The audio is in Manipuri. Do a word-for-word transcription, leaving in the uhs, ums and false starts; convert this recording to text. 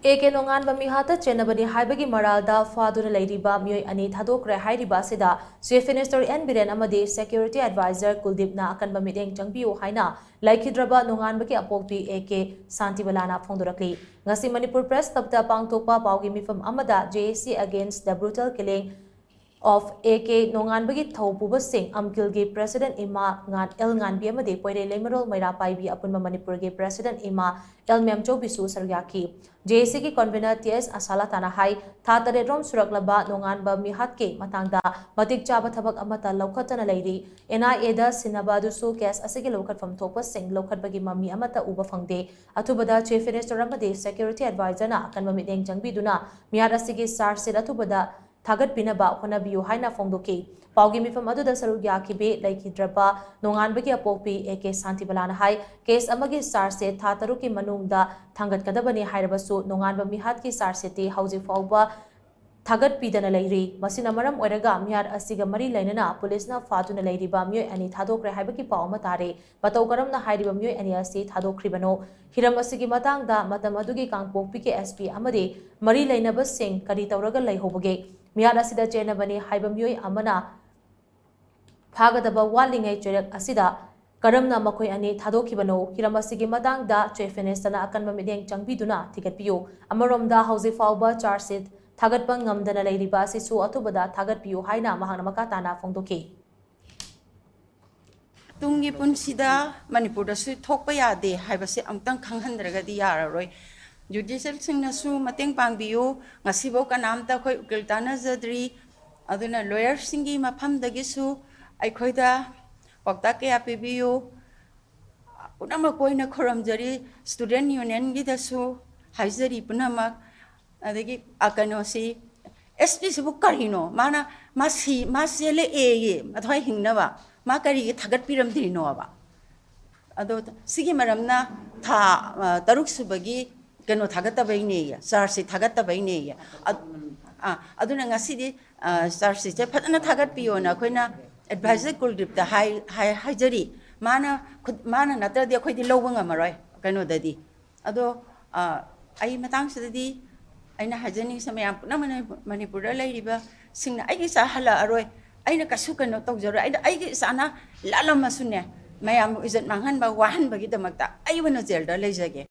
ꯑꯦ ꯀꯦ ꯅꯣꯡꯉꯥꯟꯕ ꯃꯤꯍꯥꯠꯇ ꯆꯦꯟꯅꯕꯅꯤ ꯍꯥꯏꯕꯒꯤ ꯃꯔꯥꯜꯗ ꯐꯥꯗꯨꯅ ꯂꯩꯔꯤꯕ ꯃꯤꯑꯣꯏ ꯑꯅꯤ ꯊꯥꯗꯣꯛꯈ꯭ꯔꯦ ꯍꯥꯏꯔꯤꯕ ꯑꯁꯤꯗ Chief Minister ꯑꯦꯟ ꯕꯤꯔꯦꯟ ꯑꯃꯗꯤ Security Advisor ꯀꯨꯜꯗꯤꯞꯅ ꯑꯀꯟꯕ ꯃꯤꯠꯌꯦꯡ ꯆꯪꯕꯤꯌꯨ ꯍꯥꯏꯅ ꯂꯩꯈꯤꯗ꯭ꯔꯕ ꯅꯣꯡꯉꯥꯟꯕꯒꯤ ꯑꯄꯣꯛꯄꯤ ꯑꯦ ꯀꯦ ꯁꯥꯟꯇꯤꯕꯂꯥꯅ ꯐꯣꯡꯗꯣꯔꯛꯂꯤ꯫ ꯉꯁꯤ ꯃꯅꯤꯄꯨꯔ Press Clubꯇ ꯄꯥꯡꯊꯣꯛꯄ ꯄꯥꯎꯒꯤ ꯃꯤꯐꯝ ꯑꯃꯗ J A C Against the Brutal Killing of A K ꯅꯣꯡꯉꯥꯟꯕꯒꯤ ꯊꯧ ꯄꯨꯕꯁꯤꯡ ꯑꯝꯀꯤꯜꯒꯤ President ꯏꯃꯥ ꯉꯥꯟ-, ꯑꯦꯜ ꯉꯥꯟꯕꯤ ꯑꯃꯗꯤ ꯄꯣꯏꯔꯩ ꯂꯩꯃꯔꯣꯜ ꯃꯩꯔꯥ ꯄꯥꯏꯕꯤ ꯑꯄꯨꯟꯕ ꯃꯅꯤꯄꯨꯔꯒꯤ President ꯏꯃꯥ ꯑꯦꯜ ꯃꯦꯝꯆꯧꯕꯤꯁꯨ ꯁꯔꯨꯛ ꯌꯥꯈꯤ꯫ J A Cꯒꯤ Convener ꯇꯤ ꯑꯦꯁ ꯑꯁꯥꯂꯥꯇꯥꯅ ꯍꯥꯏ, ꯊꯥ ꯇꯔꯦꯠ ꯔꯣꯝ ꯁꯨꯔꯛꯂꯕ ꯅꯣꯡꯉꯥꯟꯕ ꯃꯤꯍꯥꯠꯀꯤ ꯃꯇꯥꯡꯗ ꯃꯇꯤꯛ ꯆꯥꯕ ꯊꯕꯛ ꯑꯃꯠꯇ ꯂꯧꯈꯠꯇꯅ ꯂꯩꯔꯤ꯫ N I Aꯗ ꯁꯤꯟꯅꯕ ꯑꯗꯨꯁꯨ case ꯑꯁꯤꯒꯤ ꯂꯧꯈꯠꯐꯝ ꯊꯣꯛꯄꯁꯤꯡ ꯂꯧꯈꯠꯄꯒꯤ ꯃꯃꯤ ꯑꯃꯠꯇ ꯎꯕ ꯐꯪꯗꯦ꯫ ꯑꯊꯨꯕꯗ Chief Minister ꯑꯃꯗꯤ Security Advisorꯅ ꯑꯀꯟꯕ ꯃꯤꯠꯌꯦꯡ ꯆꯪꯕꯤꯗꯨꯅ ꯃꯤꯍꯥꯠ ꯑꯁꯤꯒꯤ charge sheet ꯑꯊꯨꯕꯗ ꯊꯥꯒꯠꯄꯤꯅꯕ ꯍꯣꯠꯅꯕꯤꯌꯨ ꯍꯥꯏꯅ ꯐꯣꯡꯗꯣꯛꯈꯤ꯫ ꯄꯥꯎꯒꯤ ꯃꯤꯐꯝ ꯑꯗꯨꯗ ꯁꯔꯨꯛ ꯌꯥꯈꯤꯕꯤ ꯂꯩꯈꯤꯗ꯭ꯔꯕ ꯅꯣꯡꯉꯥꯟꯕꯒꯤ ꯑꯄꯣꯛꯄꯤ ꯑꯦ ꯀꯦ ꯁꯥꯟꯇꯤꯕꯂꯥꯅ ꯍꯥꯏ, case ꯑꯃꯒꯤ charge sheet ꯊꯥ ꯇꯔꯨꯛꯀꯤ ꯃꯅꯨꯡꯗ ꯊꯥꯡꯒꯠꯀꯗꯕꯅꯤ ꯍꯥꯏꯔꯕꯁꯨ ꯅꯣꯡꯉꯥꯟꯕ ꯃꯤꯍꯥꯠꯀꯤ charge sheetꯇꯤ ꯍꯧꯖꯤꯛ ꯐꯥꯎꯕ ꯊꯥꯒꯠꯄꯤꯗꯅ ꯂꯩꯔꯤ꯫ ꯃꯁꯤꯅ ꯃꯔꯝ ꯑꯣꯏꯔꯒ ꯃꯤꯍꯥꯠ ꯑꯁꯤꯒ ꯃꯔꯤ ꯂꯩꯅꯅ ꯄꯨꯂꯤꯁꯅ ꯐꯥꯗꯨꯅ ꯂꯩꯔꯤꯕ ꯃꯤꯑꯣꯏ ꯑꯅꯤ ꯊꯥꯗꯣꯛꯈ꯭ꯔꯦ ꯍꯥꯏꯕꯒꯤ ꯄꯥꯎ ꯑꯃ ꯇꯥꯔꯦ꯫ ꯃꯇꯧ ꯀꯔꯝꯅ ꯍꯥꯏꯔꯤꯕ ꯃꯤꯑꯣꯏ ꯑꯅꯤ ꯑꯁꯤ ꯊꯥꯗꯣꯛꯈ꯭ꯔꯤꯕꯅꯣ? ꯍꯤꯔꯝ ꯑꯁꯤꯒꯤ ꯃꯇꯥꯡꯗ ꯃꯇꯝ ꯑꯗꯨꯒꯤ ꯀꯥꯡꯄꯣꯛꯄꯤꯒꯤ S P ꯑꯃꯗꯤ ꯃꯔꯤ ꯂꯩꯅꯕꯁꯤꯡ ꯀꯔꯤ ꯇꯧꯔꯒ ꯂꯩꯍꯧꯕꯒꯦ? ꯃꯤꯍꯥꯠ ꯑꯁꯤꯗ ꯆꯦꯟꯅꯕꯅꯤ ꯍꯥꯏꯕ ꯃꯤꯑꯣꯏ ꯑꯃꯅ ꯐꯥꯒꯗꯕ ꯋꯥꯠꯂꯤꯉꯩ ꯆꯩꯔꯛ ꯑꯁꯤꯗ ꯀꯔꯝꯅ ꯃꯈꯣꯏ ꯑꯅꯤ ꯊꯥꯗꯣꯛꯈꯤꯕꯅꯣ? ꯍꯤꯔꯝ ꯑꯁꯤꯒꯤ ꯃꯇꯥꯡꯗ Chief Ministerꯅ ꯑꯀꯟꯕ ꯃꯤꯠꯌꯦꯡ ꯆꯪꯕꯤꯗꯨꯅ ꯊꯤꯒꯠꯄꯤꯌꯨ꯫ ꯑꯃꯔꯣꯝꯗ ꯍꯧꯖꯤꯛ ꯐꯥꯎꯕ charge sheet ꯊꯥꯒꯠꯄ ꯉꯝꯗꯅ ꯂꯩꯔꯤꯕ ꯑꯁꯤꯁꯨ ꯑꯊꯨꯕꯗ ꯊꯥꯒꯠꯄꯤꯌꯨ ꯍꯥꯏꯅ ꯃꯍꯥꯛꯅ ꯃꯈꯥ ꯇꯥꯅ ꯐꯣꯡꯗꯣꯛꯈꯤ꯫ ꯇꯨꯡꯒꯤ ꯄꯨꯟꯁꯤꯗ ꯃꯅꯤꯄꯨꯔꯗꯁꯨ ꯊꯣꯛꯄ ꯌꯥꯗꯦ ꯍꯥꯏꯕꯁꯦ ꯑꯃꯨꯛꯇꯪ ꯈꯪꯍꯟꯗ꯭ꯔꯒꯗꯤ ꯌꯥꯔꯔꯣꯏ꯫ Judicialꯁꯤꯡꯅꯁꯨ ꯃꯇꯦꯡ ꯄꯥꯡꯕꯤꯌꯨ꯫ ꯉꯁꯤꯐꯥꯎ ꯀꯅꯥꯝꯇ ꯑꯩꯈꯣꯏ ꯎꯀꯤꯜ ꯇꯥꯟꯅꯖꯗ꯭ꯔꯤ꯫ ꯑꯗꯨꯅ lawyerꯁꯤꯡꯒꯤ ꯃꯐꯝꯗꯒꯤꯁꯨ ꯑꯩꯈꯣꯏꯗ ꯄꯥꯎꯇꯥꯛ ꯀꯌꯥ ꯄꯤꯕꯤꯌꯨ꯫ ꯄꯨꯝꯅꯃꯛ ꯑꯣꯏꯅ ꯈꯨꯔꯨꯝꯖꯔꯤ꯫ Student Unionꯒꯤꯗꯁꯨ ꯍꯥꯏꯖꯔꯤ ꯄꯨꯝꯅꯃꯛ꯫ ꯑꯗꯒꯤ, ꯑ, ꯀꯩꯅꯣꯁꯤ, S Pꯁꯤꯕꯨ ꯀꯔꯤꯅꯣ? ꯃꯥꯅ, ꯃꯥ ꯁꯤ, ꯃꯥ ꯆꯦꯜꯂꯛꯑꯦꯌꯦ, ꯃꯊ꯭ꯋꯥꯏ ꯍꯤꯡꯅꯕ꯫ ꯃꯥ ꯀꯔꯤꯒꯤ ꯊꯥꯒꯠꯄꯤꯔꯝꯗ꯭ꯔꯤꯅꯣꯕ? ꯑꯗꯣ ꯁꯤꯒꯤ ꯃꯔꯝꯅ ꯊꯥ, ꯑ, ꯇꯔꯨꯛ ꯁꯨꯕꯒꯤ ꯀꯩꯅꯣ ꯊꯥꯒꯠꯇꯕꯩꯅꯦꯌꯦ, charge sheet ꯊꯥꯒꯠꯇꯕꯩꯅꯦꯌꯦ꯫ ꯑ, ꯑ, ꯑꯗꯨꯅ ꯉꯁꯤꯗꯤ, ꯑ, charge sheetꯁꯦ ꯐꯖꯅ ꯊꯥꯒꯠꯄꯤꯌꯣꯅ ꯑꯩꯈꯣꯏꯅ advisor ꯀꯨꯜꯗꯤꯞꯇ ꯍꯥꯏ-, ꯍꯥꯏ-, ꯍꯥꯏꯖꯔꯤ꯫ ꯃꯥꯅ ꯈꯨꯠ-, ꯃꯥꯅ ꯅꯠꯇ꯭ꯔꯗꯤ ꯑꯩꯈꯣꯏꯗꯤ ꯂꯧꯕ ꯉꯝꯃꯔꯣꯏ ꯀꯩꯅꯣꯗꯗꯤ꯫ ꯑꯗꯣ, ꯑ, ꯑꯩ ꯃꯇꯥꯡꯁꯤꯗꯗꯤ ꯑꯩꯅ ꯍꯥꯏꯖꯅꯤꯡꯉꯤꯁꯦ, ꯃꯌꯥꯝ ꯄꯨꯝꯅꯃꯛꯅ ꯃꯅꯤꯄꯨꯔꯗ ꯂꯩꯔꯤꯕꯁꯤꯡꯅ ꯑꯩꯒꯤ ꯏꯆꯥ ꯍꯜꯂꯛꯑꯔꯣꯏ, ꯑꯩꯅ ꯀꯩꯁꯨ ꯀꯩꯅꯣ ꯇꯧꯖꯔꯣꯏ, ꯑꯩꯅ ꯑꯩꯒꯤ ꯏꯆꯥꯅ ꯂꯥꯜꯂꯝꯃꯁꯨꯅꯦ, ꯃꯌꯥꯝꯕꯨ ꯏꯖꯠ ꯃꯥꯡꯍꯟꯕ, ꯋꯥꯍꯟꯕꯒꯤꯗꯃꯛꯇ ꯑꯩ ꯑꯣꯏꯅ ꯖꯦꯜꯗ ꯂꯩꯖꯒꯦ꯫